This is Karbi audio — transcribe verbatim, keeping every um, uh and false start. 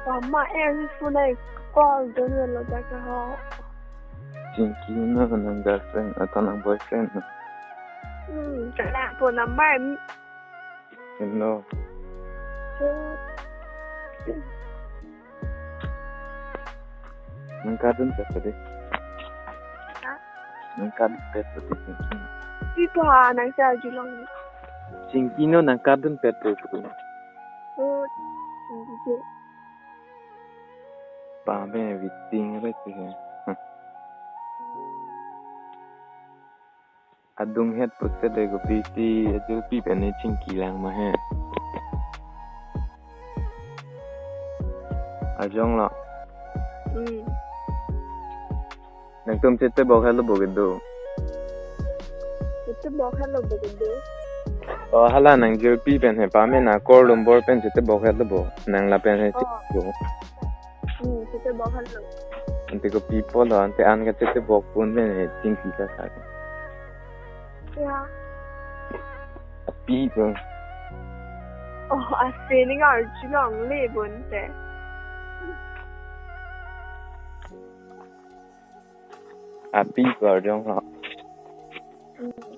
Mama, eh, phone ai call don lo ta ka ho. Chingki no nang girlfriend atau nang boyfriend no? Hmm, kala po number mi. Hello. So, nang kadun pet tadi. Ha? Nang kadun pet tadi. Pi pa nang sa julong. Chingki no nang kadun pet tadi. Oh, Chingki. Pame waiting re ti he. Adung het puste de kopi ti ajirpi pen ne chingki lang ma he. Arjong lo. Hmm. Nangtum chetebok helo bo kedo. Chetebok helo bo kedo. Oh, hala nang jirpi pen he pame na call number pen chetebok helo bo. Nang lapen he Oh. Chetebok. Hmm, chetebok helo. Ante kopi pulo, ante an kachetebok pon pen he chingki ta sa. Ya. Api ko. Oh, ase ning arjulong le bonte. Api ko arjong lo. Hmm.